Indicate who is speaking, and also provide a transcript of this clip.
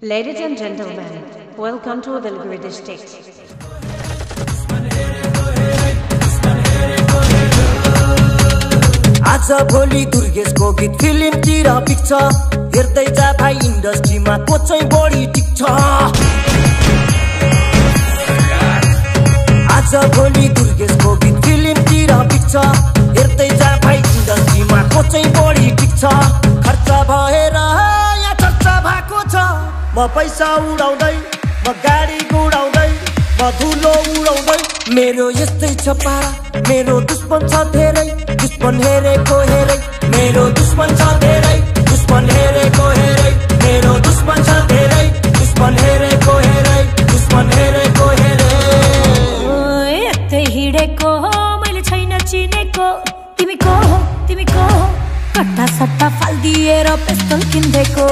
Speaker 1: Ladies and gentlemen, welcome to the Grid State.
Speaker 2: आज भोलि दुर्गेशको गीत फिल्मतिर पिक्छ हेर्दै जा भाइ इन्डस्ट्रीमा को चाहिँ बढी टिक्छ आज भोलि दुर्गेशको गीत फिल्मतिर पिक्छ हेर्दै जा भाइ इन्डस्ट्रीमा को चाहिँ बढी टिक्छ खर्च भएर या चर्चा भएको छ म पैसा उडाउँदै म गाडी गुडाउँदै म धुलो उडाउँदै मेरो यस्तै छ पारा मेरो दुश्मन छ धेरै दुश्मन हेरेको हेरै मेरो दुश्मन छ धेरै दुश्मन हेरेको हेरै मेरो दुश्मन छ धेरै दुश्मन हेरेको हेरै दुश्मन हेरेको हेरै
Speaker 3: यतै हिडेको मैले छैन चिनेको तिमी को हो कट्टा सट्टा फाल्दिएर पेस्तल किन्देको